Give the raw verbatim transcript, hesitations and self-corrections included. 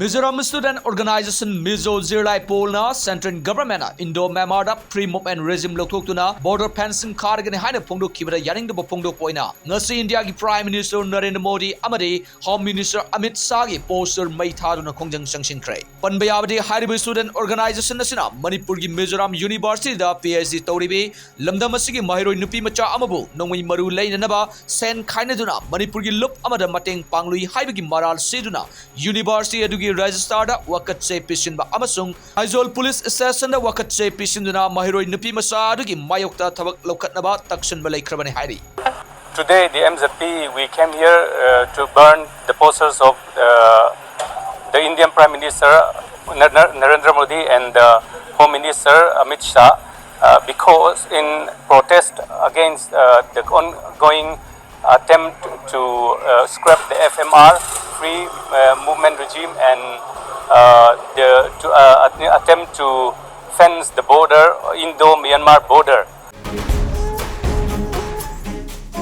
Mizoram Student Organization Mizo Zirlai Polna Central Government ꯅ Indo Myanmar ꯗ Free Movement Regime ꯂꯧꯊꯣꯛꯇꯨꯅ border fencing ꯈꯥꯔꯒꯅꯤ ꯍꯥꯏꯅ ꯐꯣꯡꯗꯣꯛꯈꯤꯕꯗ ꯌꯥꯅꯤꯡꯗꯕ ꯐꯣꯡꯗꯣꯛꯄ ꯑꯣꯏꯅ ꯉꯁꯤ ꯏꯟꯗꯤꯌꯥꯒꯤ Prime Minister ꯅꯔꯦꯟꯗ꯭ꯔ ꯃꯣꯗꯤ ꯑꯃꯗꯤ Home Minister ꯑꯃꯤꯠ ꯁꯥꯍꯒꯤ poster ꯃꯩ ꯊꯥꯗꯨꯅ ꯈꯣꯡꯖꯪ ꯆꯪꯁꯤꯟꯈ꯭ꯔꯦ꯫ ꯄꯟꯕ ꯌꯥꯕꯗꯤ ꯍꯥꯏꯔꯤꯕ student organization ꯑꯁꯤꯅ ꯃꯅꯤꯄꯨꯔꯒꯤ ꯃꯤꯖꯣꯔꯥꯝ University ꯗ PhD ꯇꯧꯔꯤꯕꯤ ꯂꯝꯗꯝ ꯑꯁꯤꯒꯤ ꯃꯍꯩꯔꯣꯏ ꯅꯨꯄꯤ ꯃꯆꯥ ꯑꯃꯕꯨ ꯅꯣꯡꯃꯩ ꯃꯔꯨ ꯂꯩꯅꯅꯕ ꯁꯦꯟ ꯈꯥꯏꯅꯗꯨꯅ ꯃꯅꯤꯄꯨꯔꯒꯤ ꯂꯨꯞ ꯑꯃꯗ ꯃꯇꯦꯡ ꯄꯥꯡꯂꯨꯏ ꯍꯥꯏꯕꯒꯤ ꯃꯔꯥꯜ ꯁꯤꯗꯨꯅ University ꯑꯗꯨꯒꯤ Registrar ꯗ ꯋꯥꯀꯠ ꯆꯦ ꯄꯤꯁꯤꯟꯕ ꯑꯃꯁꯨꯡ ꯑꯥꯏꯖꯣꯜ Police Station ꯗ ꯋꯥꯀꯠ ꯆꯦ ꯄꯤꯁꯤꯟꯗꯨꯅ ꯃꯍꯩꯔꯣꯏ ꯅꯨꯄꯤ ꯃꯆꯥ ꯑꯗꯨꯒꯤ ꯃꯥꯌꯣꯛꯇ ꯊꯕꯛ ꯂꯧꯈꯠꯅꯕ ꯇꯛꯁꯤꯟꯕ ꯂꯩꯈ꯭ꯔꯕꯅꯤ ꯍꯥꯏꯔꯤ꯫ Today, the M Z P, we came here uh, to burn the posters of uh, the Indian Prime Minister Nar- Nar- Narendra Modi and the Home Minister Amit Shah uh, because in protest against uh, the ongoing attempt to uh, scrap the F M R, Free uh, Movement Regime, and uh, the to, uh, att- attempt to fence the border, Indo-Myanmar border.